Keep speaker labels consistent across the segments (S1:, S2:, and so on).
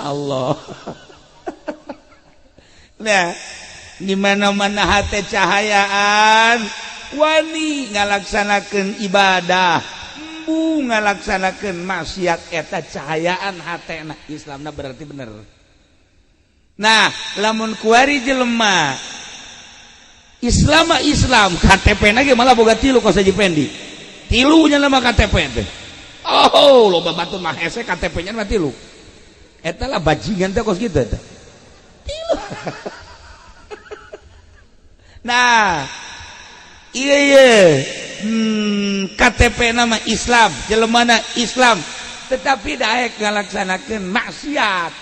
S1: Masya Allah. Nah, di mana-mana hate cahayaan wani ngalaksanakeun ibadah, embu ngalaksanakeun maksiat, eta cahayaan hatena Islamna berarti bener. Nah, lamun kuari jelema Islam Islam KTP na ge malah boga tilu kos Haji Pendi. Tilunya nama KTP teh. Oh, loba batur mah hese KTP-nya mah tilu. Eta lah bajingan teh kos kitu eta. Tilu. Nah, iya iya. KTP nama Islam, jelemana Islam, tetapi daek ngalaksanakeun maksiat.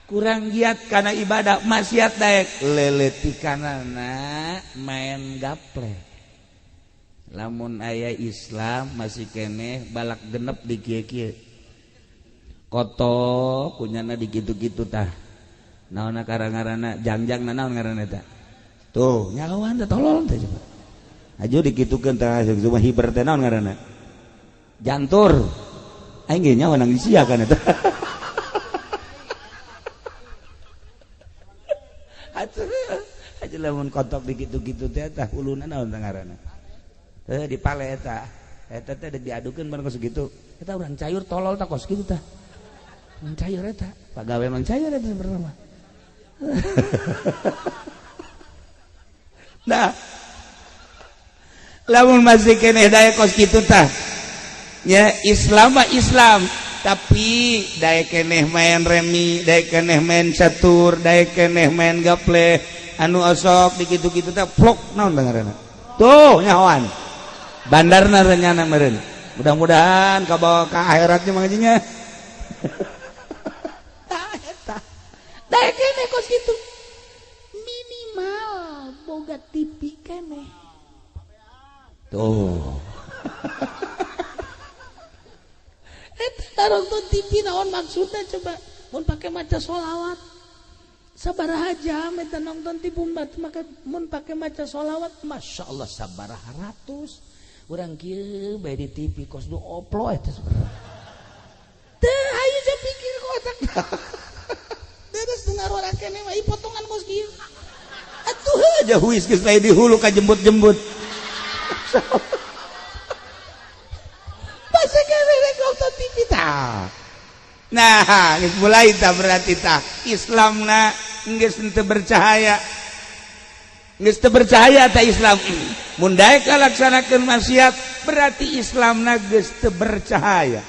S1: Kurang giat karena ibadah maksiat daek leletikanana main gaple. Lamun aya Islam masih keneh balak genep di kieu-kieu. Koto kunyana di kitu-kitu tah. Naonna karang-ngaranna jangjang naon ngaranna eta. Tuh, nyawan teh tolol teh coba. Aja dikitukeun tah cuma hiber teh naon ngaranna? Jantur. Aing ge nyawa nang sia kan eta. Aja lamun kotok dikitu-kitu teh tah huluna naon teh ngaranna? Heuh dipale eta. Eta teh diadukeun bareng kos kitu. Eta urang cayur tolol tah kos kitu tah. Mang cayur eta, pagawe mang cayur eta sebenarnya mah. Nah, lamun masih keneh daek kos kitu tah. Ya Islam mah Islam, tapi daek keneh main remi, daek keneh main catur, daek keneh main gaple, anu osok dikitu-kitu teh plok naon teh ngaranna. Tuh nyahoan. Bandarna renyana meureun. Mudah-mudahan kabawa ka akhiratnya mangajinya. Tah eta. Daek keneh kos kitu. Minimal boga TV keneh. Tuh. Eta nonton TV naon maksudna coba? Mun pake maca sholawat. Sabaraha jam eta nonton TV maka mun pake maca sholawat, Masya Allah sabaraha ratus. Urang kieu bae di TV kos du oplo eta sebenarnya. Teu hayu jam pikir ku otak. Deres dengar urang keneh mah potongan kos kieu. Atuh aja huis geus lain di hulu ka jembut-jembut. Masa keneh rek nonton TV tah. Nah, geus mulai tah berarti tah Islamna geus teu bercahaya. Geus teu bercahaya tah Islam. Mun daek ngalaksanakeun maksiat berarti Islamna geus teu bercahaya.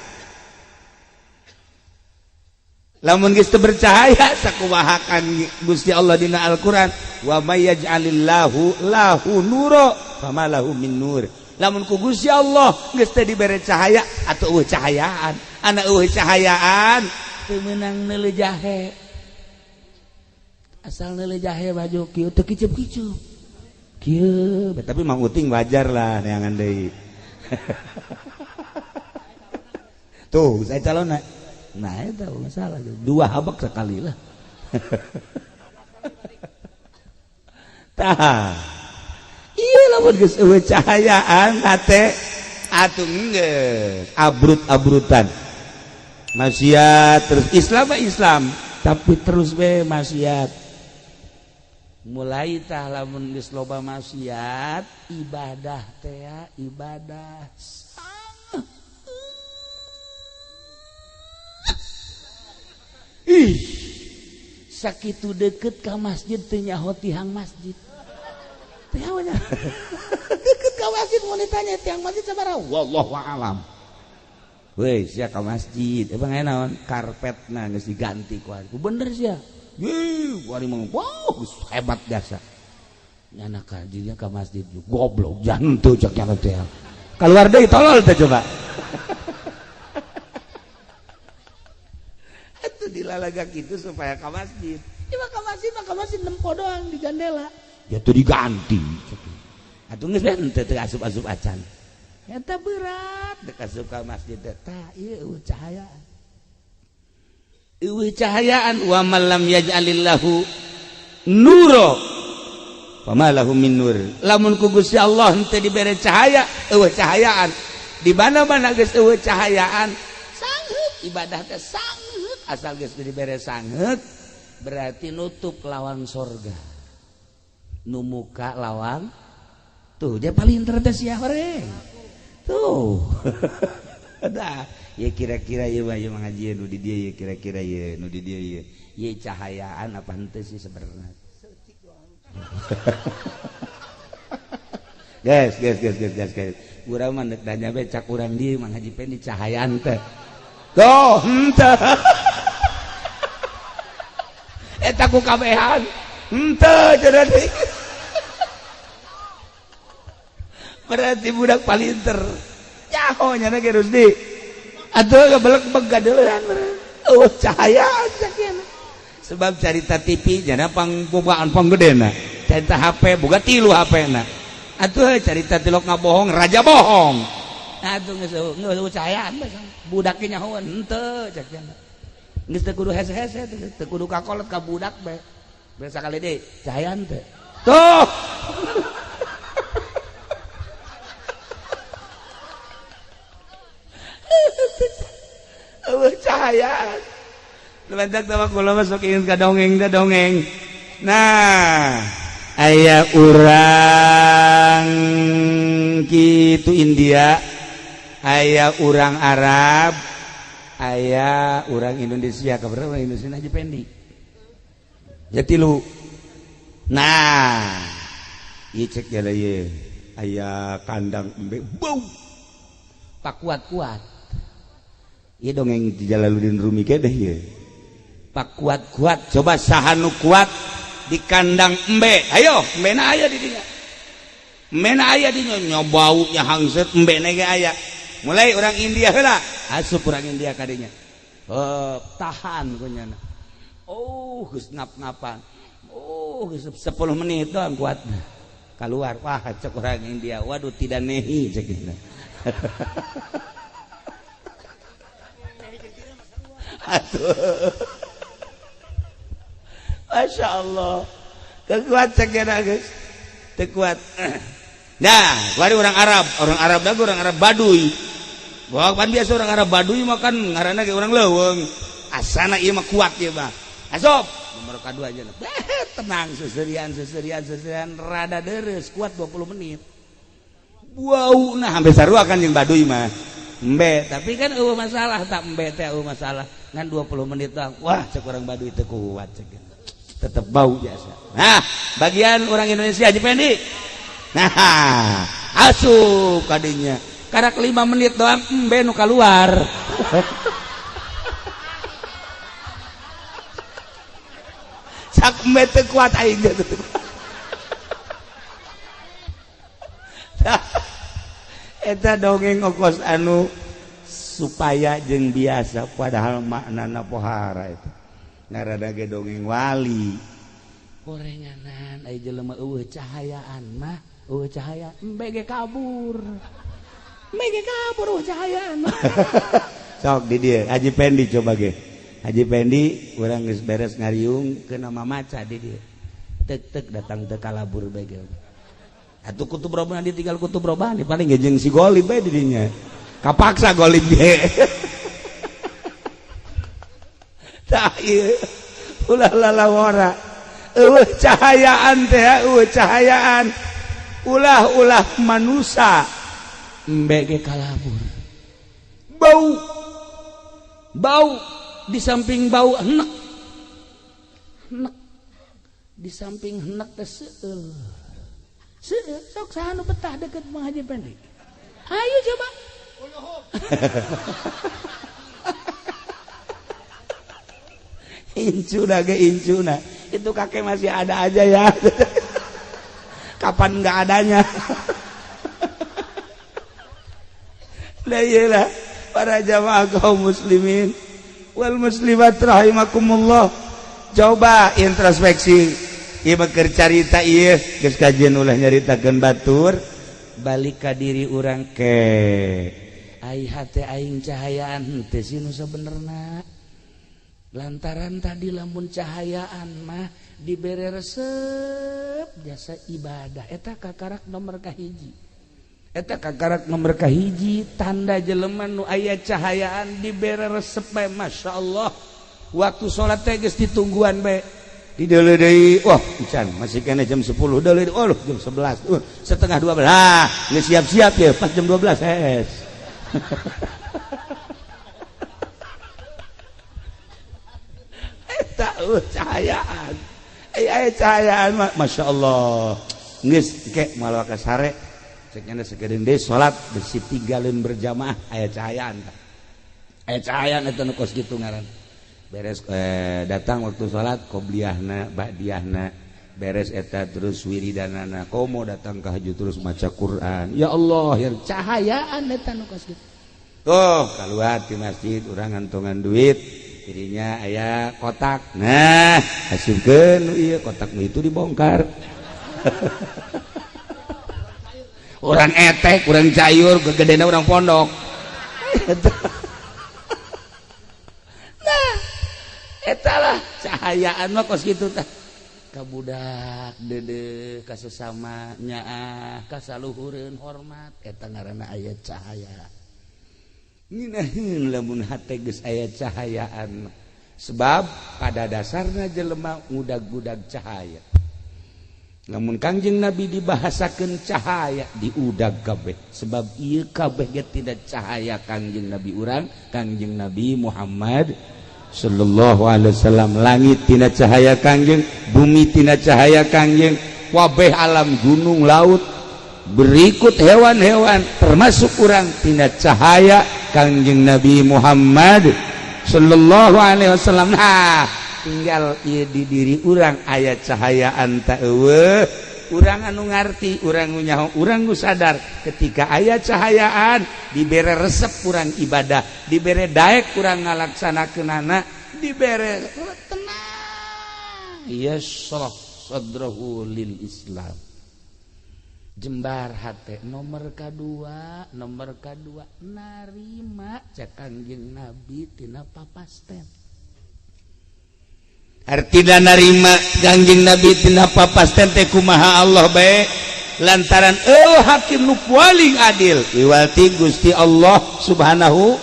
S1: Lamun geus teu bercahaya sakumahakan Gusti Allah dina Al-Qur'an, wa may yaj'alillahu lahu nura fama lahu min nur. Lamun ku Gusti Allah geus teu dibere cahaya atuh eueuh cahayaan. Anak eueuh cahayaan teu meunang neuleuh jahe. Asal neuleuh jahe baju kieu teu kicup-kicup. Kieu, tapi Mang Uting wajar lah neangan deui. Tuh, saya calon. Nah, itu masalah. Dua habak sekali lah. Tah. Iya lamun geus eueuh cahayaan hate atuh geus abrut-abrutan. Maksiat terus Islam mah Islam, tapi terus we maksiat. Mulai tah lamun geus loba maksiat, ibadah teh ibadah. Ih, sakitu deket ka masjid teu nyaho tihang masjid. Teh nya. Deket ka masjid mun ditanya tihang masjid sabaraha? Wallahu a'lam. Weh, sia ka masjid, emang aya naon? Karpetna geus diganti ku ari. Bener sia. Yeuh, ku ari mah wow, geus hebat biasa. Nyana ka dinya ka masjid goblok jantu cek nyana teh. Kaluar deui tolol teh coba. Atuh dilalaga kitu supaya ka masjid. Coba ka masjid mah ka masjid nempo doang di jandela. Ya tuh diganti. Atuh geus henteu teu asup-asup acan. Eta berat dek asup ka masjid teh. Tah ieu eueuh cahayaan. Eueuh cahayaan wa man lam yaj'alillahu nura fama lahu min nur. Lamun ku Gusti Allah henteu dibere cahaya, eueuh cahayaan. Di mana-mana geus eueuh cahayaan, sangheut ibadah teh sangheut Asal geus dibere sangeut berarti nutup lawang sorga. Nu muka lawang tuh dia paling teh sia horeng. Tuh. Dah, ya kira-kira ieu mah ieu ngaji nu di dieu ya kira-kira ieu nu di dieu ieu. Ieu cahayaan apa henteu sih sebenarnya. Guys, guys, guys, guys, guys, guys. Urang mah deuk nanya be cak urang dieu Mang Haji Pendi cahayaan teh. Tuh, henteu. Eta ku kabehan. Henteu cenah deui. Berarti budak palinter. Nyaho nya ge Rusdi. Atuh gebelek-beg gadeuleuhan. Eueuh cahayaan sakieu. Sebab carita TV jana pangbogaan panggedena. Carita HP boga 3 HP-na. Atuh carita tilok ngabohong raja bohong. Atuh geus eueuh cahayaan budak ge nyahoan henteu cek cenah. Geus teu kudu hese-hese teu kudu kakolot ka budak bae. Biasa kali deui cahayaan teh. Tuh. Eueuh cahayaan. Lebantak tawa kula masuk ingin ka dongeng da dongeng. Nah, aya urang kitu India, aya urang Arab, aya urang Indonesia, kabar urang Indonesia Haji Pendi. Jadi lu. Nah, ieu cek jala ieu. Aya kandang embe bau. Pak kuat-kuat. Ieu dongeng di Jalaluddin Rumi kedeh ieu. Pak kuat-kuat, coba saha nu kuat di kandang embe. Ayo, embena aya di dinya. Embena aya di dinya, baunya hangset embena ge aya. Mulai orang India heula, asup orang India kadinya. Oh, tahan kunyana. Oh, geus ngap-ngapan. Oh, geus 10 menit doang kuatna. Keluar, wah cek orang India, waduh tidak nehi cek kita. Aduh. Masya Allah, tekuat cekena guys, tekuat. Nah, keluar orang Arab dah orang Arab Baduy. Wah, pan biasa orang Arab Baduy makan ngaranna ge orang leuweung. Asana ieu mah kuat ieu mah. Asup nomor kadua aja. Tenang seserian seserian seserian rada deres kuat 20 menit. Wow, nah hampir sarua kan jeung Baduy mah. Embe, tapi kan eueuh masalah tak embe teh eueuh masalah. Ngan 20 menit doang. Wah, cek orang Baduy teu kuat cek. Tetep bau biasa. Nah, bagian orang Indonesia Haji Pendi. Nah, asup kadinya. Karak 5 menit doang embe nu kaluar. Sak embe teu kuat aing teu kuat. Eta dongeng okos anu supaya jeung biasa padahal maknana pohara itu. Ngaranna ge dongeng wali. Gorenganan ai jelema eueuh cahayaan mah, eueuh cahaya embe ge kabur. Embe ge kabur eueuh cahayaan. Sok di dieu Haji Pendi coba ge. Haji Pendi urang geus beres ngariung ke nama maca di dieu. Tek-tek datang teu kalabur bae ge. Atuh kutub robani ditinggal kutub robani paling ge jeung si golib bae di dinya. Kapaksa golib ge. Tah ieu ulah lalawara. Eueuh cahayaan teh, eueuh cahayaan. Ulah-ulah manusa embe ge kalabur. Bau. Bau di samping bau enek. Enek. Di samping enek teh seueul. Seueul sok saha nu betah deket Mang Haji Pendi. Ayo coba. Incuna ge incuna. Itu kakek masih ada aja ya. Kapan enggak adanya. Lah iyalah para jamaah kaum muslimin wal muslimat rahimakumullah. Coba introspeksi. Ieu keur carita ieu geus kajian ulah nyaritakeun batur balik ka diri urang ke. Ai hate aing cahayaan henteu sih nu sabenerna. Lantaran tadi lamun cahayaan mah dibere resep jasa ibadah eta kakarak nomor kahiji. Eta kakarak nomor kahiji tanda jelema nu aya cahayaan dibere resep bae masyaallah. Waktu salat teh geus ditungguan bae. Dideuleu deui, wah encan masih kena jam 10, deuleu deui, oh jam 11, setengah 12. Ah, geus siap-siap ya pas jam 12 hees. Eta cahayaan. Aya cahayaan mah Masya Allah. Geus ke malah ka sare. Cek nya sakedeung deui salat besi tinggalin berjamaah aya cahayaan. Aya cahayaan eta nu kos kitu ngaran. Beres datang waktu salat qobliyahna ba'diyahna beres eta terus wiridanana komo datang ka haju terus maca Quran. Ya Allah, ya cahayaan eta nu kos kitu. Tuh keluar di masjid urang ngantongan duit dirinya aya kotak. Nah, asupkeun ieu kotak nu itu dibongkar. Orang etek, orang cayur, gegedena orang pondok. Nah, eta lah cahayaan mah kos kitu tah. Ka budak deudeuh ka sesama nyaah ka saluhureun hormat eta ngaranna aya cahaya. Nginaheun lamun hate geus aya cahayaan. Sebab pada dasarna jelema ngudag-gudag cahaya. Lamun Kangjeng Nabi dibahasakeun cahaya diudag kabeh. Sebab ieu kabeh ge tidak cahaya Kangjeng Nabi urang, Kangjeng Nabi Muhammad sallallahu alaihi wasallam. Langit tina cahaya Kangjeng, bumi tina cahaya Kangjeng, wabeh alam gunung laut berikut hewan-hewan termasuk urang tina cahaya Kangjeng Nabi Muhammad sallallahu alaihi wasallam. Nah, tinggal ieu di diri urang aya cahayaan ta eueuh. Urang anu ngarti, urang nu nyaho, urang nu sadar ketika aya cahayaan dibere resep urang ibadah, dibere daek urang ngalaksanakeunana, dibere tenang. Yashrah sadrahu lil Islam. Jembar hate nomor kadua, narima cek Kangjeng Nabi tina papasten. Artina narima Kangjeng Nabi tina papasten teh kumaha Allah bae lantaran eueuh hakim nu paling adil iwati Gusti Allah Subhanahu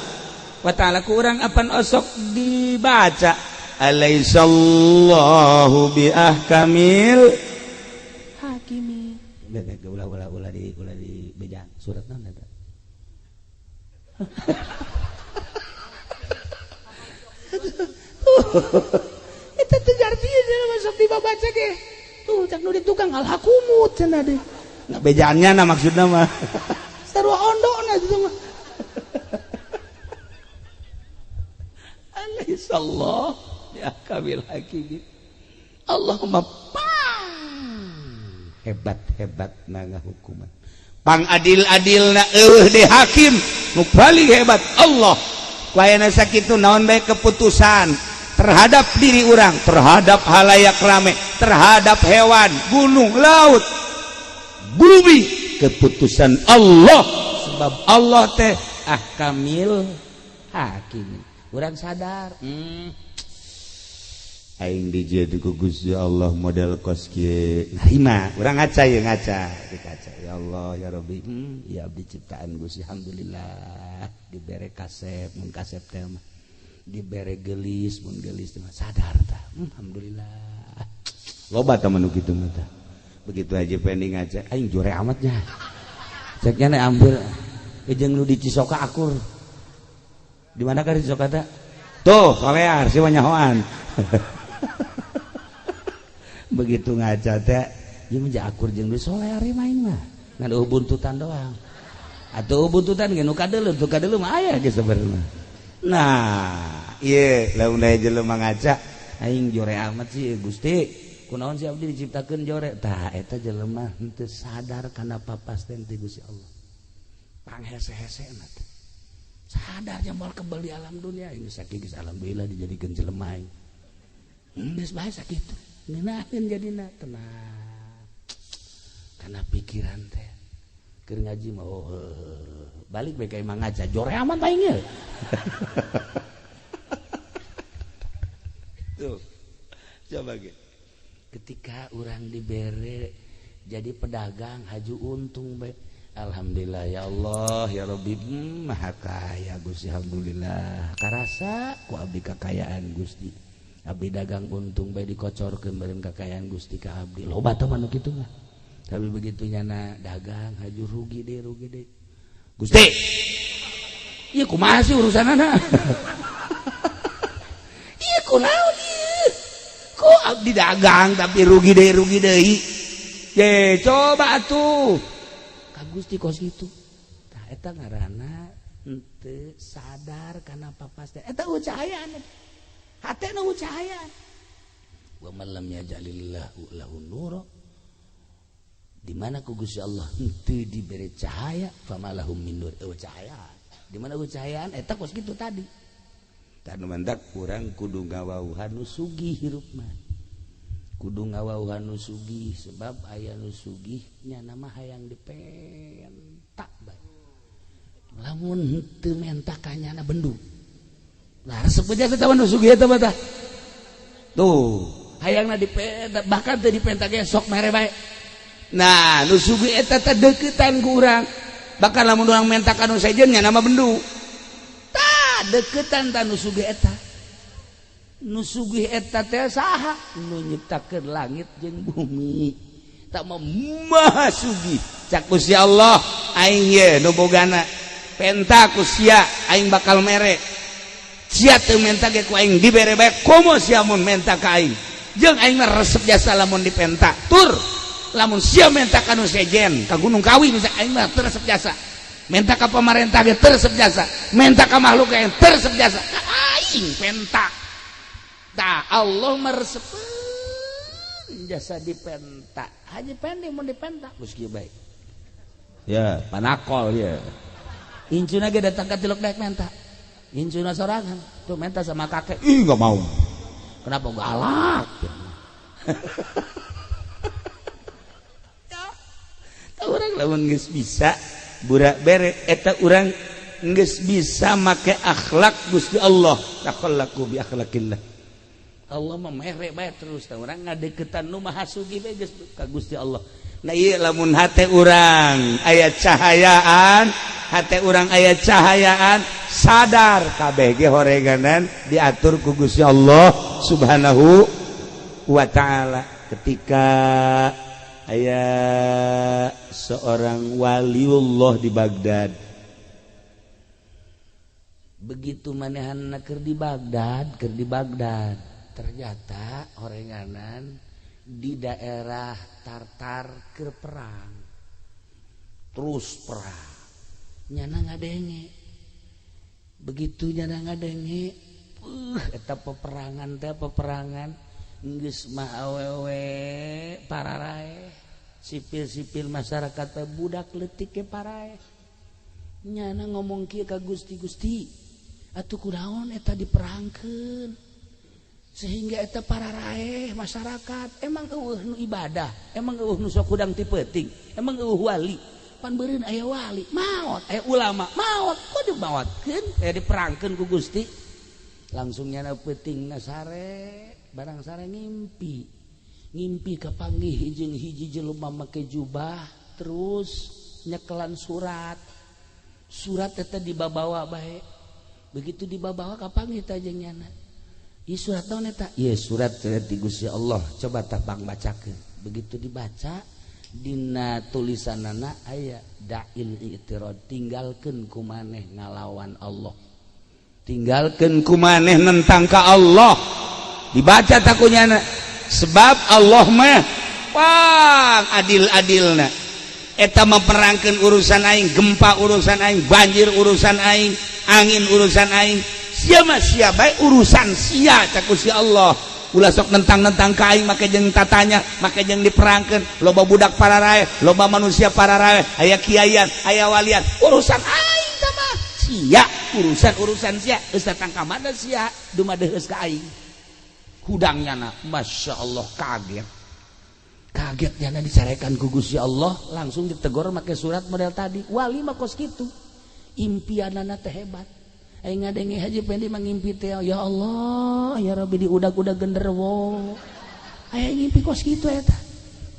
S1: wa ta'ala. Ku urang apan osok dibaca alaisallahu bi ahkamil hakimi. Ulah ulah di ulah di bejaan surat naon eta. Eta teu artinya masuk dibaca ge. Tuh cak nu di tukang alhakumut cenah deh. Nah bejaannya na maksudna mah. Sarua ondona itu mah. Alaihissallah ya kabil hakim. Allahumma pang hebat-hebat na ngahukuman. Pang adil-adilna eueuh de hakim nu paling hebat Allah. Ku ayana sakitu naon bae keputusan terhadap diri orang, terhadap halayak rame, terhadap hewan, gunung, laut, bumi, keputusan Allah. Sebab Allah teh ahkamil hakim. Urang sadar, aing dijieun ku Gusti Allah model kos kieu. Narima, urang ngaca ye ngaca, di kaca. Ya Allah ya Rabbi, ya abdi ciptaan Gusti, alhamdulillah dibere kasep, mun kasep teh mah. Dibere gelis mun gelis mah sadar tah. Alhamdulillah. Loba tah manu kitu mah tah. Begitu aja pending aja aing jore amat nya. Ceknya nek ambil jeung nu di Cisoka akur. Di mana ka di Cisoka teh? Tuh, solear si nyahoan. Begitu ngaca teh ieu mah akur jeung nu solear main mah. Ngan eueuh buntutan doang. Atuh buntutan ge nu kadeuleu, tu kadeuleu mah aya ge sebenarnya. Nah, ieu lamun aya jelema ngaca aing jore amat sih Gusti. Kunaon sih abdi diciptakeun jore? Tah eta jelema henteu sadar kana papasten ti Gusti Allah. Panghese-hesena teh. Sadar moal kebel di alam dunia ini sakieu geus alhamdulillah dijadikeun jelema aing. Geus bae sakitu. Ngeunaheun jadina tenang. Kana pikiran teh. Keur ngaji mah oh balik bae ka imah ngaca jore amat aing ye. Tuh. Coba ge. Ketika urang dibere jadi pedagang haju untung bae. Alhamdulillah ya Allah ya Rabbi, maha kaya Gusti, alhamdulillah karasa ku abdi kakayaan Gusti. Abdi dagang untung bae dikocorkeun beureun kakayaan Gusti ka abdi. Loba teh mah nu kitu mah. Tapi begitu nyana dagang haju rugi deh, rugi deh. Gusti. Ieu kumaha sih urusanana? Ieu kunaon ieu? Kok abdi dagang tapi rugi deh, rugi deui. Ye, coba atuh. Ka Gusti kos kitu. Tah eta ngaranna henteu sadar kana papasten. Eta eueuh cahayaan. Hatena eueuh cahayaan. Wa man lam yaj'alillahu lahu nura. Di mana ku Gusti Allah henteu dibere cahaya, famalahum min nur. Eueuh cahayaan. Di mana eueuh cahayaan eta kos kitu tadi. Tah nu mantak urang kudu ngawauhan nu sugih hirup mah. Kudu ngawauhan nu sugih sebab aya nu sugih nya mah hayang dipenta bae. Lamun henteu menta ka nyana bendu. Lah resep aja eta mah nu sugih eta mah tah. Tuh, hayangna dipenta bahkan teu dipenta ge sok mere bae. Nah, nu sugih eta teh deuketan ku urang. Bahkan lamun urang menta ka nu sejen nya mah bendu. Tah deuketan tah nu sugih eta. Nu sugih eta teh saha? Nu nyiptakeun langit jeung bumi. Tak mah maha sugih. Cak Gusti Allah, aing ye nu bogana. Penta ku sia aing bakal mere. Sia teu menta ge ku aing dibere bae komo sia mun menta ka aing. Jeung aing mah resep jasa lamun dipenta. Tur lamun sia menta ka nu sejen, ka Gunung Kawi misalnya aing mah teu resep jasa. Menta ka pamarentah ge teu resep jasa. Menta ka makhluk ge teu resep jasa. Ka aing penta. Tah Allah meresepeun jasa dipenta. Haji pending mun dipenta geus kieu bae. Ya, panakol ya. Incuna ge datang ka tilok daek menta. Incuna sorangan tuh menta sama kakek. Ih, enggak mau. Kenapa galak? Ya, urang lamun geus bisa burak bere eta urang geus bisa make akhlak Gusti Allah. Takhallaku bi akhlakillah. Allah mah mere bae terus tah urang ngadeukeutan nu maha sugih bae geus ka Gusti Allah. Nah ieu lamun hate urang aya cahayaan, hate urang aya cahayaan, sadar kabeh ge horeganan diatur ku Gusti Allah Subhanahu wa taala. Ketika aya seorang waliullah di Baghdad, begitu manehanna keur di Baghdad, keur di Baghdad ternyata horenganan di daerah Tartar keur perang. Terus perang. Nyana ngadenge. Begitu nyana ngadenge, eta peperangan teh peperangan geus mah awewe pararae. Sipil-sipil masyarakat teh budak leutik ge parae. Nyana ngomong kieu ka Gusti, Gusti, atuh kunaon eta diperangkeun? Sehingga eta pararaeh masyarakat emang eueuh nu ibadah, emang eueuh nu sok hudang ti peuting, emang eueuh wali. Pan beureun aya wali, maot, aya ulama, maot, kok dimaotkeun? Aya diperangkeun ku Gusti. Langsung nyana peutingna sare, barang sare ngimpi. Ngimpi kapanggih jeung hiji jelema make jubah terus nyekelan surat. Surat eta dibabawa bae. Begitu dibabawa kapanggih teh jeung nyana. Ieu surat naon eta? Ieu surat ti Gusti Allah. Coba tah bang bacakeun. Begitu dibaca dina tulisanana aya da'il i'tirad, tinggalkeun ku maneh ngalawan Allah. Tinggalkeun ku maneh nentang ka Allah. Dibaca takunyana sebab Allah mah pang adil-adilna. Eta memperangkeun urusan aing, gempa urusan aing, banjir urusan aing, angin urusan aing. Sia mah sia bae urusan sia cak Gusti Allah. Ulah sok nentang-nentang ka aing make jeung tatanya, make jeung diperangkeun, loba budak pararae, loba manusia pararae, aya kiaian, aya walian, urusan aing tah mah. Sia urusan-urusan sia, geus datang ka mana sia, dumadeheus ka aing. Hudangnya na, Masya Allah kaget. Kagetnya na dicarekan ku Gusti Allah, langsung ditegur make surat model tadi. Wali mah kos kitu. Impianana teh hebat. Aing ngadenge Haji Pendi mangimpi teh, ya Allah, ya Rabbi diudag-udag genderuwo. Aya ngimpi kos kitu eta.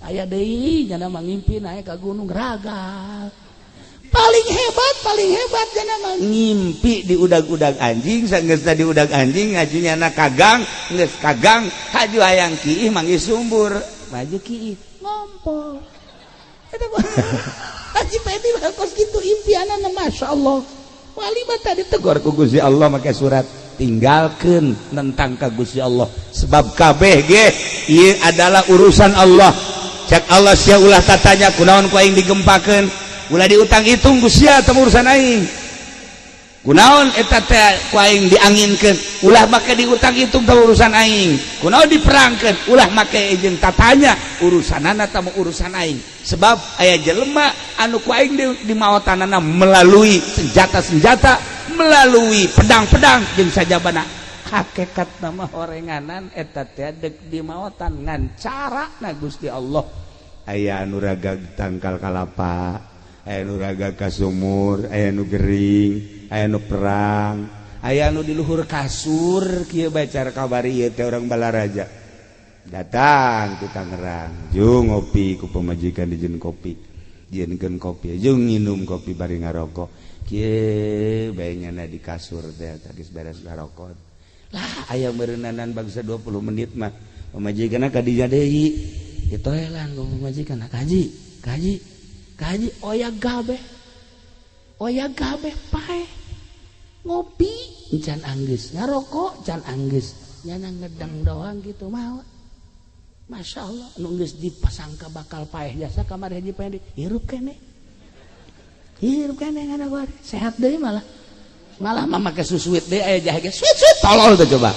S1: Aya deui nyana mangimpi naik ka gunung ragal. Paling hebat, paling hebat jana ngimpi di udag-udag anjing, sanggeus di udag anjing ngajunya na kagang, geus kagang haju hayang kiih manggih sumbur, maju kiih ngompol. Eta Haji Pendi mah kos kitu impianana, Masya Allah. Wali mah tadi tegor ku Gusti Allah make surat, tinggalkeun nentang ka Gusti Allah sebab kabeh ge ieu adalah urusan Allah. Cek Allah, sia ulah tatanya kunaon ku aing digempakeun, ulah diutang hitung ku sia, teu urusan aing. Kunaon eta teh ku aing dianginkeun, ulah make diutang hitung, teu urusan aing. Kunaon diperangkeun, ulah make jeung tatanya, urusanana teu urusan aing. Sebab aya jelema anu ku aing di maotanana melalui senjata-senjata, melalui pedang-pedang jeung sajabana. Hakikat nama horenganan eta teh dek di maotan, ngan cara na Gusti Allah. Aya anu ragag tangkal kalapa, aya anu ragag ka sumur, aya anu gering, aya anu perang, aya anu di luhur kasur kieu. Baca kabari ieu teh orang Balaraja datang ke Tangerang, jung ngopi ku pamajikan, dijieun kopi, dijieunkeun kopi, jung nginum kopi bari ngarokok kieu bae. Nyana di kasur teh geus beres ngarokok lah, aya meureunnanan bangsa 20 menit mah pamajikanna ka dinya deui, ditoelan ku pamajikan, "Kaji, kaji, kaji, oya gabe, oya gabe." Pae ngopi can anggeus, ngarokok can anggeus, nyana ngedang doang gitu mah. Masya Allah, nu geus dipasangka bakal paeh jasa kamari Haji Pendi hirup kene, hirup kene, ngana sehat deui. Malah malah mah make susuit deui, aya jahe ge suit suit. Tolol tuh coba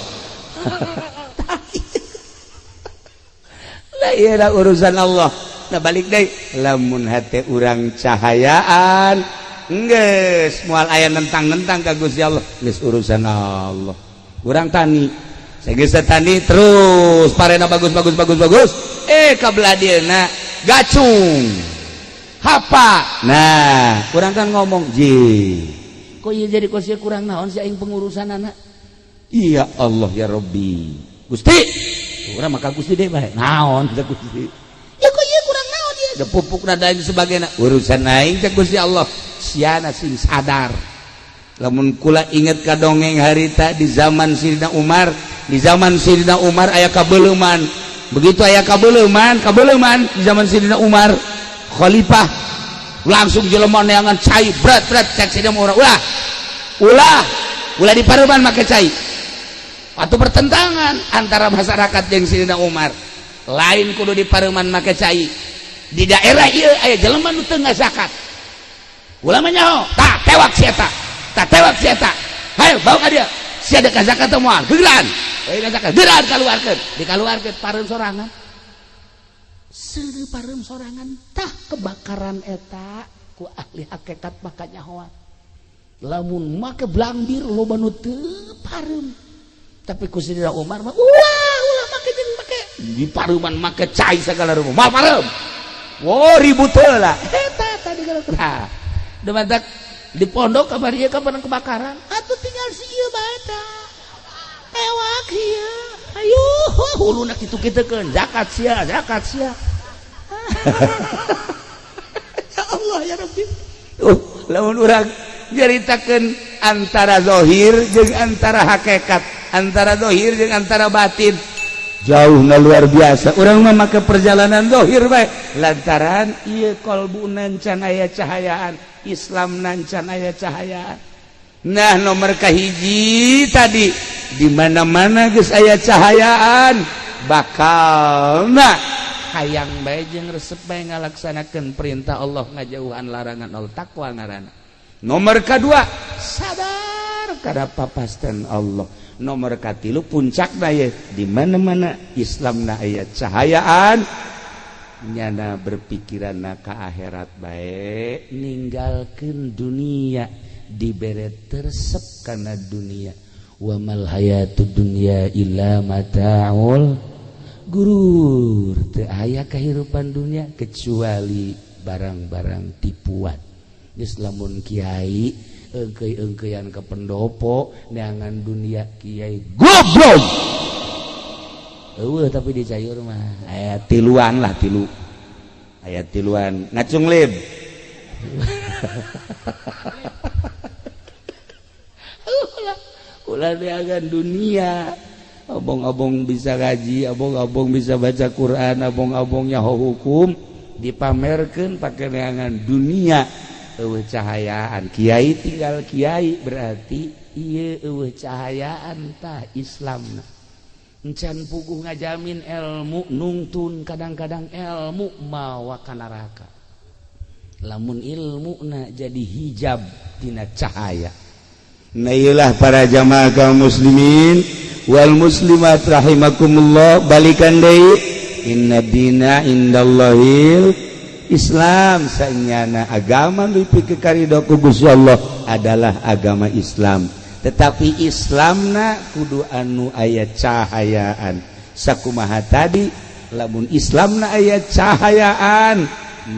S1: lah, iya urusan Allah. Nah, balik deui, lamun hate urang cahayaan geus moal aya nentang-nentang ka Gusti Allah, geus urusan Allah. Urang tani, geus tani terus parena bagus bagus bagus bagus, eh kabelah dieuna gacung hapa. Nah, kurang kan ngomong ji, kok iya jadi kos kurang naon sih aing pengurusan anak. Iya Allah ya Rabbi Gusti, urang maka Gusti deh bae naon teh Gusti ya, kok iya kurang naon ieu da pupuk dan lain sebagainya, urusan aing teh Gusti Allah. Siana sing sadar. Lamun kula inget ka dongeng harita di zaman Sidina Umar, di zaman Sidina Umar aya kabeuleman. Begitu aya kabeuleman, kabeuleman di zaman Sidina Umar khalifah, langsung jelema neangan cai berat berat. Cek Sidina Umar, "Ulah, ulah, ulah di pareman make cai." Atau pertentangan antara masyarakat jeung Sidina Umar, lain kudu di pareman make cai, di daerah ieu aya jelema nu teu ngazakat. Ulah mah nyaho, tah tewak si eta, tah tewak si eta, hayo bawa ka dia. Si ada zakat teu moal gegeran, eh zakat gegeran, kaluarkeun, dikaluarkeun pareum sorangan, seureuh pareum sorangan. Tah, kebakaran eta ku ahli hakikat maka nyahoan lamun make blambir loba nu teu pareum. Tapi ku Sidina Umar mah ulah, ulah make jeung make di pareuman make cai segala rupa moal pareum. Wow, ribut heula eta tadi kalau. Nah, demantak di pondok kamari kapan kebakaran atuh tinggal si ieu bae tah tewak ieu, ayo huluna kitu kitukeun, zakat sia, zakat sia. Ya Allah ya Rabbi. Lamun urang nyaritakeun antara zahir jeung antara hakikat, antara zahir jeung antara batin, jauh na luar biasa. Urang mah make perjalanan zahir bae lantaran ieu kolbu can aya cahayaan Islam, can aya cahayaan. Nah, nomor kahiji tadi, di mana-mana geus aya cahayaan bakal nah hayang bae jeung resep bae ngalaksanakeun perintah Allah, ngajauhan larangan Allah, takwa ngaranna. Nomor kedua, sadar kada papasten Allah. Nomor katilu, puncak ye, di mana-mana Islam na aya cahayaan, nyana berpikiran na ka akhirat bae, ninggalkeun dunia, dibere teresep karena dunia. Wa mal hayatud dunya illa mataul gurur, teu aya kehidupan dunia kecuali barang-barang tipuan. Geus lamun kiai engkei-engkeian ke pendopo neangan dunia, kiai goblok eueuh. Tapi di Cayur mah aya tiluan lah, tilu aya tiluan ngacung lib. Ulah neangan dunia. Abong-abong bisa ngaji, abong-abong bisa baca Quran, abong-abongnya hukum dipamerkeun pake neangan dunia. Eueuh cahayaan kiai tinggal kiai berarti ieu eueuh cahayaan tah Islamna. Encan puguh ngajamin ilmu nungtun kadang-kadang ilmu mawa ka neraka. Lamun ilmuna jadi hijab tina cahaya. Nah iyalah para jamaah kaum muslimin wal muslimat rahimakumullah, balikan deui inna dina indallahil Islam. Sanyana agama nu dipikarido ku Gusti Allah adalah agama Islam. Tetapi Islamna kudu anu aya cahayaan. Sakumaha tadi lamun Islamna aya cahayaan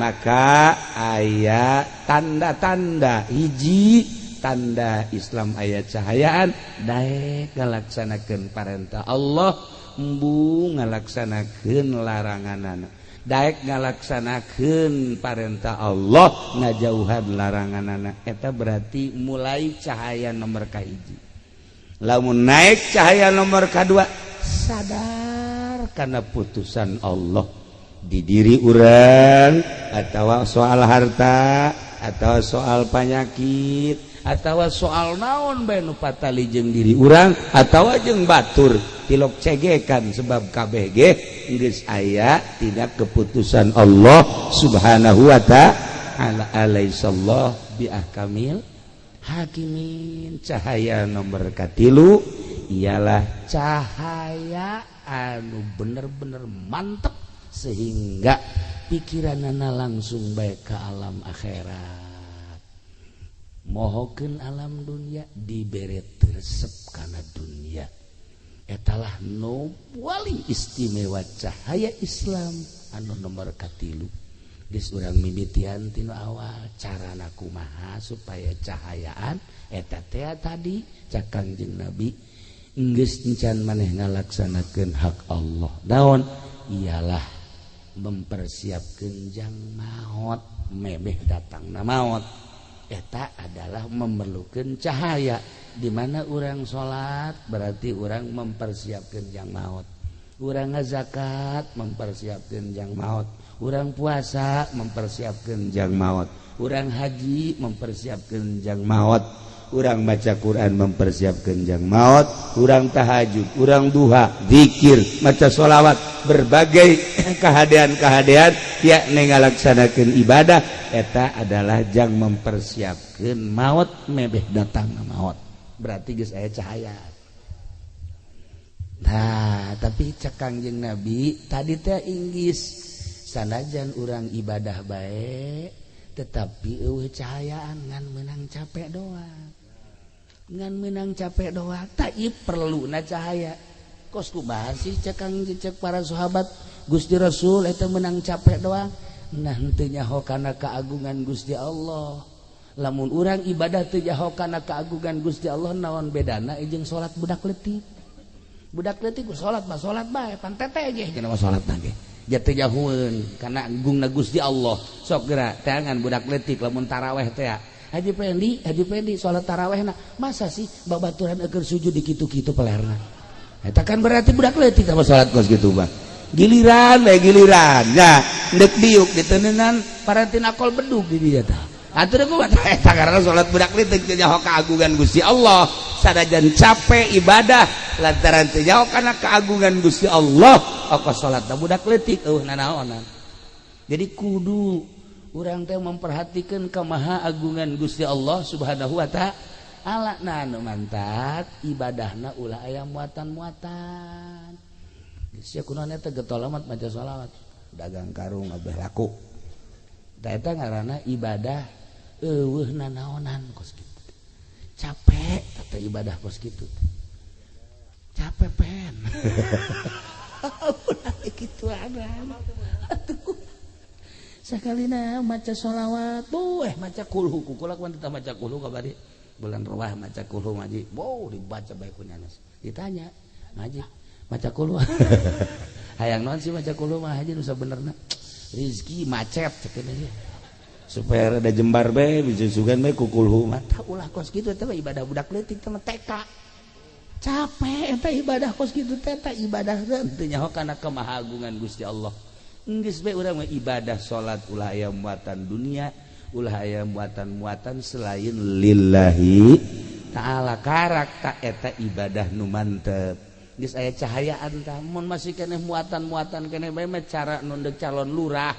S1: maka aya tanda-tanda. Hiji tanda Islam aya cahayaan daek ngalaksanakeun parentah Allah, embung ngalaksanakeun laranganana. Daek ngalaksanakeun parentah Allah, ngajauhan laranganana. Eta berarti mulai cahaya nomor kahiji. Lamun naik cahaya nomor kedua, sadar karena putusan Allah di diri urang atau soal harta atau soal penyakit atau soal naon bae nu patali jeung diri urang atau jeung batur tilok cegekan sebab KBG geus aya tidak keputusan Allah Subhanahu wa ta'ala. Alaihissallah bi ahkamil hakimin. Cahaya nomor katilu ialah cahaya anu bener-bener mantep sehingga pikiranana langsung baik ke alam akhirat. Mohokeun alam dunia dibere resep kana dunia. Etalah nu paling istimewa cahaya Islam anu nomor katilu. Geus urang mimitian tinu awal carana kumaha supaya cahayaan eta teh tadi cak Kangjeng Nabi geus encan maneh ngalaksanakeun hak Allah. Naon? Ialah mempersiapkeun jang maot, memeh datangna maot. Eta adalah memerlukan cahaya. Di mana orang salat berarti orang mempersiapkan jang maut. Orang ngazakat mempersiapkan jang maut. Orang puasa mempersiapkan jang maut. Orang haji mempersiapkan jang maut. Orang baca Quran mempersiapkan jang maut. Orang tahajud, orang duha, zikir, maca sholawat, berbagai kehadean-kehadean ya ngalaksanakeun ibadah eta adalah jang mempersiapkan maut mebeh datang maut. Berarti geus aya cahaya. Nah, tapi cek Kangjeng Nabi tadi teh inggis sanajan urang ibadah bae tetapi eueuh cahayaan ngan menang capek doang. Ngan menang capek doang tak ieu perluna cahaya. Kos kumaha sih cek Kangjeng cek para sahabat Gusti Rasul eta menang capek doang. Nah henteu nyaho kana keagungan Gusti Allah. Lamun urang ibadah teu nyaho kana keagungan Gusti Allah naon bedana jeung salat budak leutik. Budak leutik ku salat mah salat bae pan tete ge cenah mah salat ge. Jatuh jahueun kana agungna Gusti Allah. Sok geura teangan budak leutik lamun taraweh teh. Haji Pendi salat tarawehna masa sih babaturan eukeun sujud di kitu-kitu pelerna. Eta kan berarti budak leutik sama salat kos kitu mah. Giliran bae giliran. Nya deuk diuk diteneunan parantina akol bedug di dieu tah. Atuh kumaha eta karena salat budak leutik teu nyaho keagungan Gusti Allah. Sanajan capek ibadah lantaran teu nyaho kana keagungan Gusti Allah, oko salatna budak leutik eueuh nanaonan. Jadi kudu urang teh memperhatikan kemaha agungan Gusti Allah Subhanahu wa ta'ala. Nah anu mantak ibadahna ulah aya muatan-muatan. Geus sia kunaon eta getol amat maca sholawat, dagang karung abeh laku. Tah eta ngaranna ibadah eueuh nanaonan kos kitu. Capek teh ibadah kos kitu. Capek pen. Ulah kitu atuh. Sakalina maca sholawat, maca kulhu, kukulak wan teu maca kulhu kabari. Bulan ruwah maca kulhu ngaji. Wow, dibaca bae ku nyanas. Ditanya, ngaji maca kulhu. Hayang naon sih maca kulhu mah haji nu sabenerna. Rizki macet cek ge. Supaya ada jembar be bisa sugan be ku kulhu mah. Ulah kos kitu, eta ibadah budak leutik teh, TK. Capek eta ibadah kos kitu teh, eta ibadah teu nyaho kana kemahagungan Gusti Allah. Geus bae urang mah ibadah salat, ulah aya muatan dunia, ulah aya muatan-muatan selain lillahi ta'ala. Karak tak eta ibadah nu mantep, geus aya cahayaan. Tah, mun masih keneh muatan-muatan keneh bae mah, cara nu calon lurah,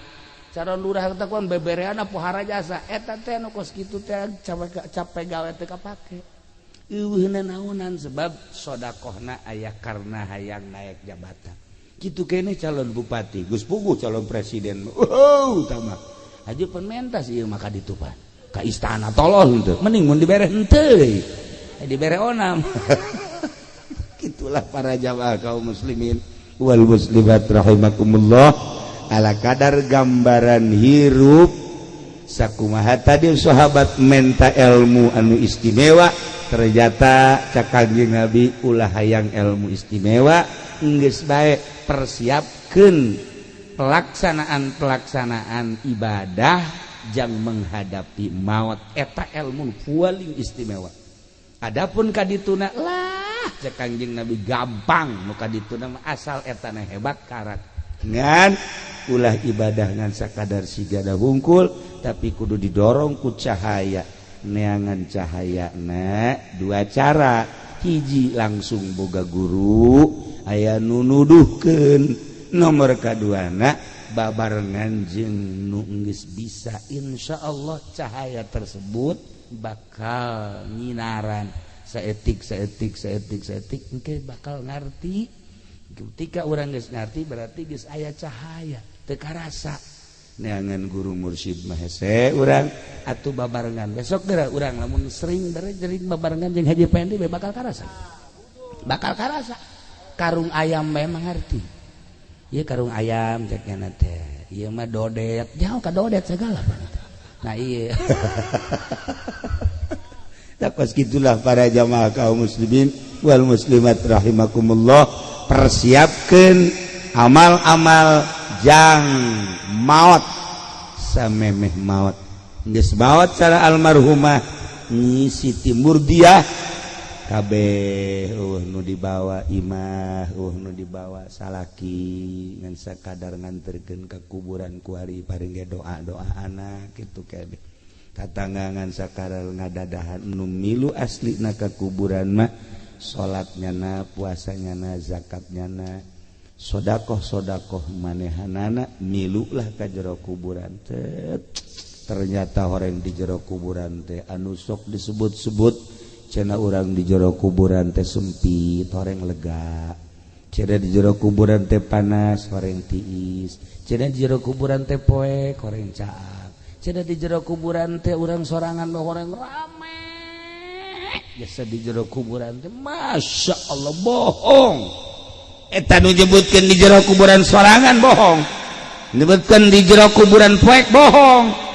S1: calon lurah teh kon beberean pohara jasa, eta teh nu kos kitu teh capek, capek gawe teu kapake, eueuh naonan, sebab sodakohna aya karena hayang naik jabatan. Kitu kene calon bupati, geus puguh calon presiden. Oh, tama haji penmentas ieu mah ka ditu pan ka istana, tolol henteu, mending mun dibere henteu, dibere onam. Itulah para jamaah kaum muslimin wal muslimat rahimakumullah, ala kadar gambaran hirup sakumaha tadi sahabat menta ilmu anu istimewa. Ternyata cak Kanjeng Nabi, ulah hayang ilmu istimewa, geus bae persiapkeun pelaksanaan-pelaksanaan ibadah jang menghadapi maut, eta ilmu paling istimewa. Adapun kadituna lah, cek Kanjeng Nabi, gampang nu kadituna, asal etana hebat karak. Ngan ulah ibadah ngan sakadar sigada hungkul, tapi kudu didorong ku cahaya. Neangan cahaya na dua cara: hiji, langsung boga guru, aya nu nuduhkeun; nomor kaduana, babarengan jeung nu geus bisa. Insya Allah cahaya tersebut bakal nyinaran saetik saetik saetik saetik, engke bakal ngarti. Ketika urang geus ngarti, berarti geus aya cahaya. Teu karasa neangan guru mursyid mah hese urang atuh babarengan. Besok geura urang lamun sering sering babarengan jeung Haji Pendi, bakal karasa, bakal karasa. Karung ayam memang ngerti. Ieu karung ayam cek nya teh, ieu mah dodet, jauh ka dodet segala. Nah, iya. Pas gitulah para jamaah kaum muslimin wal muslimat rahimakumullah, persiapkan amal-amal jang maut. Samemeh maut, geus maut cara almarhumah Nyi Siti Murdiah, kabeh nu dibawa imah, nu dibawa salaki, ngan sakadar nganterkeun ka kuburan kuari, paring ge doa-doa anak kitu kene. Tatangga ngan sakadar ngadadahan. Nu milu asli na ka kuburan mah salatnya na, puasanya na, zakatnya na, sodakoh sodakoh manehanana milu lah ka jero kuburan teh. Ternyata orang di jero kuburan teh anu sok disebut-sebut cenah urang di jero kuburan teh sempit, horeng lega, cenah di jero kuburan teh panas, horeng tiis, cenah di jero kuburan teh poek, horeng caang, cenah di jero kuburan teh urang sorangan, horeng rame biasa di jero kuburan teh. Masya Allah, bohong eta nu nyebutkeun di jero kuburan sorangan, bohong. Nyebutkeun di jero kuburan poek, bohong.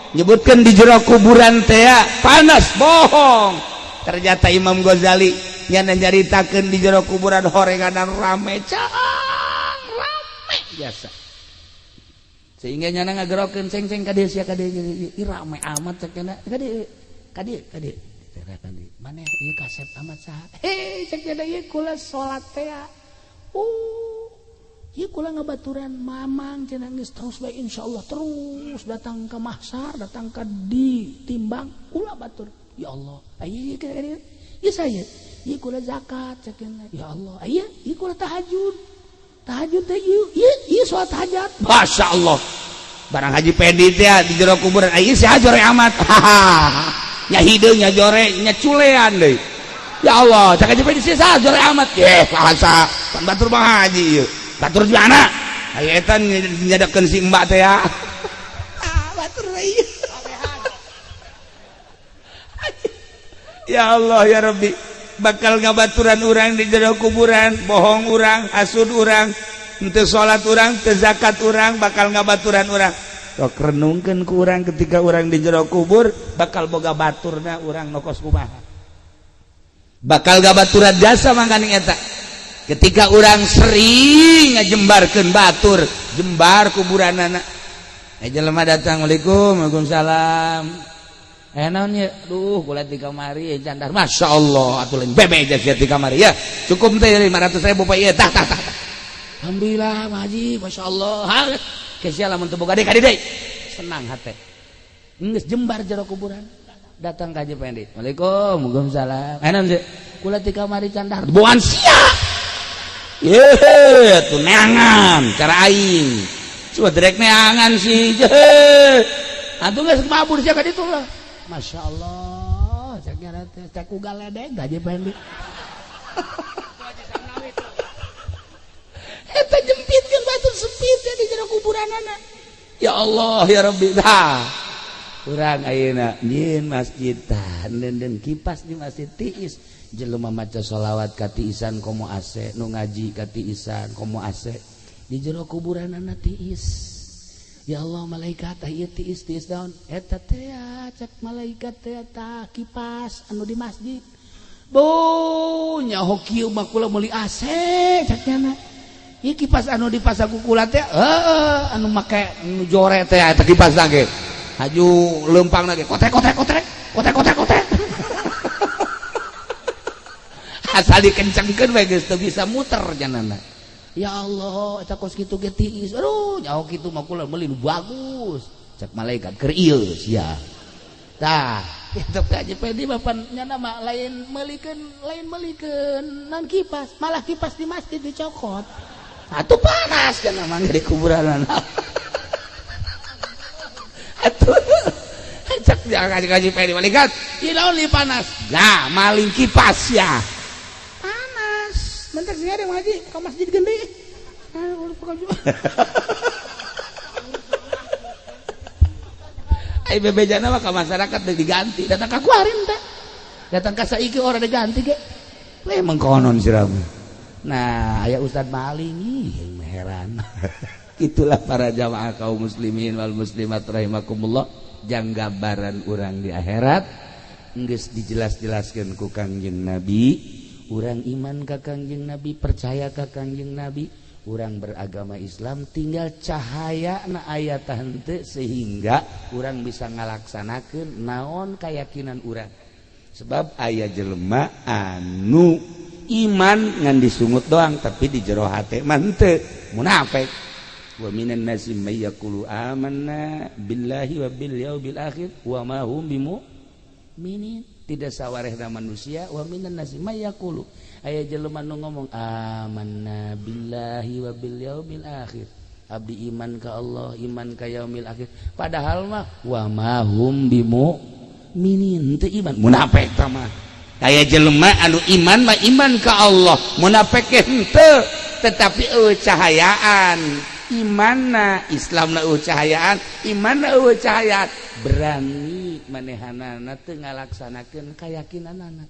S1: Nyebutkan di jero kuburan teh panas, bohong. Ternyata Imam Ghazali nyana nyaritakeun di jero kuburan horenganan rame, caang rame biasa, sehingga nyana ngagerokeun, "Ceng, ceng, ka dieu sia, ka dieu. Ih, rame amat," cek nya, "ka dieu, ka dieu, ka dieu." "Mana ieu kasep amat, saha?" "Eh," cek nya, "ieu kula salat teh. Oh, ieu kula ngabaturan mamang cenah, geus terus bae, insyaallah terus datang ke mahsar, datang ke ditimbang kula batur. Ya Allah, ayo ieu ieu saya, ieu kula zakat," cek. "Ya Allah, aya ieu kula tahajud, tahajud teh ieu, ieu ieu salat hajat." Masya Allah, barang Haji Pedi teh di jero kuburan, aya si jore amat nya, hideung nya, jore nya, culean deui. "Ya Allah," cak Haji Pedi, "sih jore amat." Eh, bahasa pan batur Bang Haji ieu, batur di mana aya eta nyadakeun si mbak teh ya. Ah, batur ieu. Ya Allah ya Rabbi, bakal ngabaturan urang di jero kuburan. Bohong urang, hasud urang, henteu salat urang, teu zakat urang, bakal ngabaturan urang. Sok renungkeun ku urang, ketika urang di jero kubur bakal boga baturna urang nokos kumaha, bakal gabaturan jasa. Mangkaning eta, ketika urang sering ngajembarkeun batur, jembar kuburanana. Jelema datang, Waalaikum, waalaikumsalam. Naon ye? Duh, kula di kamari candar. Masya Allah, atuh lain bebe sia di kamari ya. Cukup teh 500.000 Pak ieu. Tah tah tah. Alhamdulillah, Pak Haji, Masya Allah. Kesia lamun teu boga deui ka deui. Senang hate. Geus jembar jero kuburan. Datang ka Haji Pendi. Waalaikum, waalaikumsalam. Naon ye? Kula di kamari candar. Buan sia. Ye, tuh neangan cara aing. Coba direk neangan sih. Atuh geus mabur sia ka ditu lah. Masya Allah, cek nyara teh cek ugal ledeg Haji Pendi. Eta jempitkeun batur sempit ya di jero kuburanana. Ya Allah ya Rabbi. Tah. Urang ayeuna nyieun masjid tah neundeun kipas di masjid tiis. Jelema maca sholawat ka tiisan komo AC, nu ngaji ka tiisan komo AC. Di jero kuburanana tiis. Ya Allah malaikat tah ieu tiis tiis daun eta teh cek malaikat teh tah kipas anu di masjid. Bu nyaho kieu mah kula meuli AC cek nyana. Ieu kipas anu dipasang ku kula teh heueuh anu make nu jore teh eta kipas ge. Haju leumpangna ge kotrek kotrek kotrek kotrek kotrek kotrek. Asal dikencengkeun we geus teu bisa muter janana. Ya Allah, eta kos kitu ge tiis. Aduh, nyaho kitu mah kula meuli nu bagus. Cek malaikat keur ieu sia. Tah, kitu ka Haji Pendi mah pan nyana mah lain meulikeun non kipas, malah kipas di masjid dicokot. Atuh panas cenah mah di kuburan. Atuh cek Haji Pendi malaikat, ieu naon li panas? Nah, maling kipas ya. Panas. Mentak sih ada ngaji ke masjid gede. Ai bebejana mah ka masyarakat diganti, datang ka kuarin teh. Datang ka saiki ora diganti ge. We mengkonon siramu. Nah, aya ustad maling ih heran. Itulah para jamaah kaum muslimin wal muslimat rahimakumullah, jang gambaran urang di akhirat geus dijelas-jelaskeun ku Kangjeng Nabi. Urang iman ka Kangjeng Nabi, percaya ka Kangjeng Nabi, urang beragama Islam tinggal cahaya na aya tah henteu sehingga urang bisa ngalaksanakeun naon keyakinan urang. Sebab aya jelema anu iman ngan disungut doang tapi di jero hate mah henteu, munafik. Wa minan nasi may yaqulu amanna billahi wa bil yaumil akhir wa ma hum bimu'minin. Tidak sawarehna manusia wa minan nasi may yaqulu aya jelema nu ngomong amanna billahi wa bil yaumil akhir, abdi iman ka Allah, iman ka yaumil akhir, padahal mah wa ma hum bimu'minin, teu iman, munafik tah mah. Aya jelema anu iman mah iman ka Allah, munafik henteu, tetapi eueuh cahayaan imanna, Islamna eueuh cahayaan, imanna eueuh cahayaan, berani manehanana teu ngalaksanakeun kayakinanana.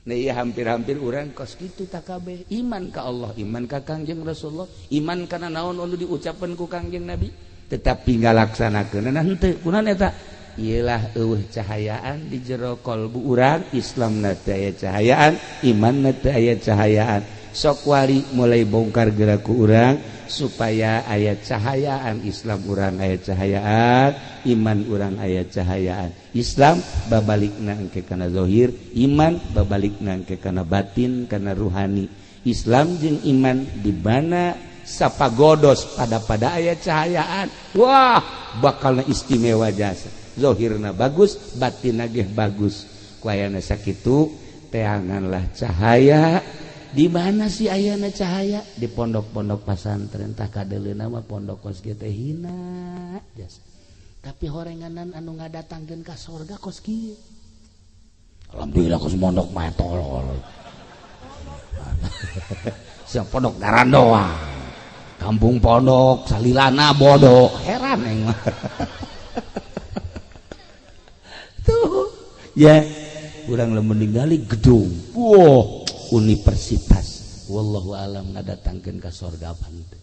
S1: Nah iya hampir-hampir urang kos kitu takabeh iman ka Allah, iman ka Kangjeng Rasulullah, iman kana naon anu diucapkeun ku Kangjeng Nabi, tetapi ngalaksanakeunana henteu. Kunaon eta? Ieulah eueuh cahayaan di jero kalbu urang, Islamna teu aya cahayaan, imanna teu aya cahayaan. Sok wari mulai bongkar gerak ku urang supaya aya cahayaan Islam urang aya cahayaan, iman urang aya cahayaan. Islam babalikna engke kana zahir, iman babalikna engke kana batin, kana ruhani. Islam jeung iman di mana sapagodos pada aya cahayaan. Wah, bakalna istimewa jasa. Zahirna bagus, batinna ge bagus. Ku ayana sakitu teanganlah cahaya. Di mana sih ayana cahaya? Di pondok-pondok pasantren tah kadeuleuna mah pondok kos kieu teh hina jasa. Tapi horenganan anu ngadatangkeun ka sorga kos kieu. Alhamdulillah kos mondok mah tolol. Sia pondok garandoa. Kampung pondok salilana bodoh, heran aing mah. Tuh, ya urang lamun ningali gedung. Wah, universitas wallahu alam ngadatangkeun ka sorga henteu.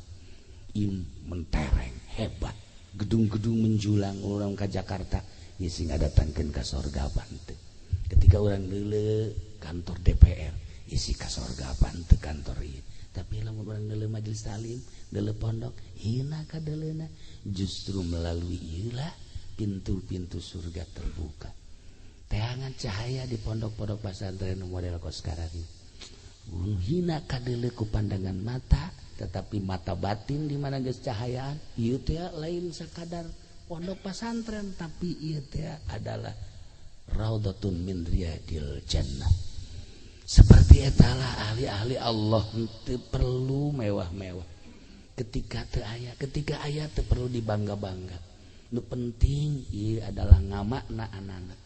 S1: Im mentereng hebat, gedung-gedung menjulang orang ka Jakarta ieu sing ngadatangkeun ka sorga henteu. Ketika urang leuleuh kantor DPR isi ka sorga henteu kantor ieu. Tapi lamun urang deuleu majelis taklim, deuleu pondok, hina kadeleuna. Justru melalui ieu lah pintu-pintu surga terbuka. Teangan cahaya di pondok-pondok pesantren model kos sekarang. Hina kadeuleu ku pandangan mata, tetapi mata batin di mana geus cahayaan, ieu teh lain sakadar pondok pesantren, tapi ieu teh adalah raudhatun min riyadil jannah. Seperti etalah ahli-ahli Allah teu perlu mewah-mewah. Ketika teu aya, ketika aya teu perlu dibangga-bangga. Nu penting ieu adalah ngamakna anak.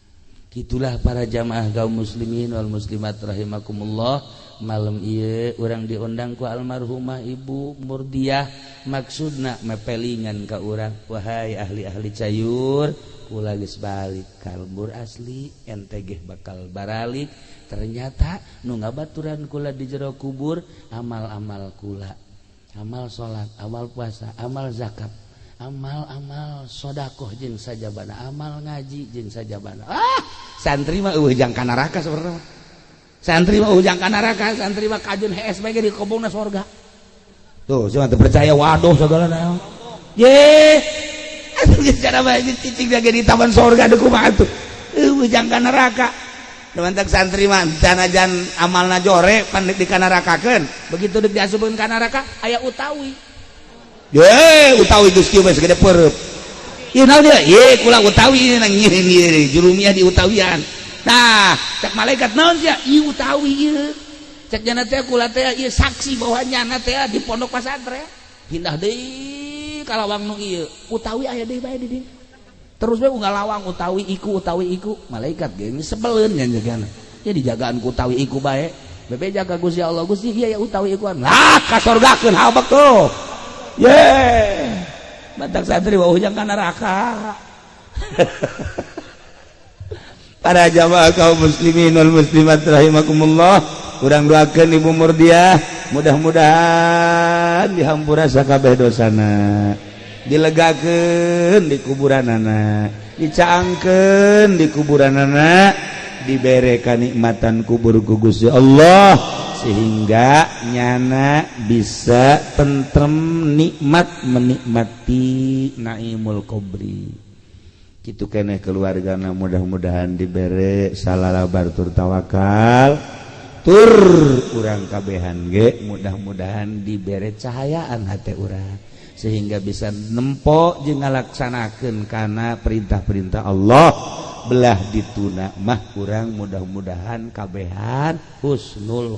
S1: Gitulah para jamaah kaum muslimin wal muslimat rahimakumullah. Malam ieu urang diundang ku almarhumah Ibu Murdiah, maksudna mepelingan ka urang, wahai ahli-ahli cayur, kula geus balik ka lembur asli, ente geh bakal baralik. Ternyata nu ngabaturan kula di jero kubur amal-amal kula, amal salat, amal puasa, amal zakat, amal-amal sodakoh jeung sajabana, amal ngaji jeung sajabana. Ah, santri mah eueuh jang ka neraka sebenarnya. Santri mah eueuh jang ka neraka, santri mah kajun hees bae ge dikobongna sorga. Tuh, cuma teu percaya waduh segala naon. Ye, atuh geus cara bae cicing ge di taman sorga deuk kumaha tuh. Eueuh jang ka neraka. Mantak santri mah sanajan amalna jore pan di kanarakakeun. Begitu deuk diasupkeun ka neraka aya utawi. Ye, utawi geus kieu bae segede peureub. Ieu naon dia? Ye, kula utawi nang nyieun ieu jurumiah di utawian. Nah, cek malaikat naon sia? Ieu utawi ieu. Cek jana teh kula teh ieu saksi bahwa nyana teh di pondok pesantren. Pindah deui ka lawang nu ieu. Utawi aya deui bae di dieu. Terus bae unggal lawang utawi iku utawi iku. Malaikat ge sebeleun nya jagana. Ya dijagaan ku utawi iku bae. Bebe jaga Gusti Allah, Gusti ieu ya utawi ikuan. Lah kasorgakeun habek tuh. Ye, batak santri wah ujang ka neraka. Para jamaah kaum muslimin wal muslimat rahimakumullah, urang doakeun Ibu Murdiah mudah-mudahan dihampura sakabeh dosana, dilegakeun di kuburanana, dicaangkeun di kuburanana, dibere kanikmatan kubur ku Gusti Allah sehingga nyana bisa tentrem nikmat menikmati naimul kubri. Kitu keneh keluargana mudah-mudahan dibere salalabar tur tawakal tur urang kabehan ge mudah-mudahan dibere cahayaan hate urang sehingga bisa nempo jeung ngalaksanakeun kana perintah-perintah Allah. Belah dituna mah urang mudah-mudahan kabehan husnul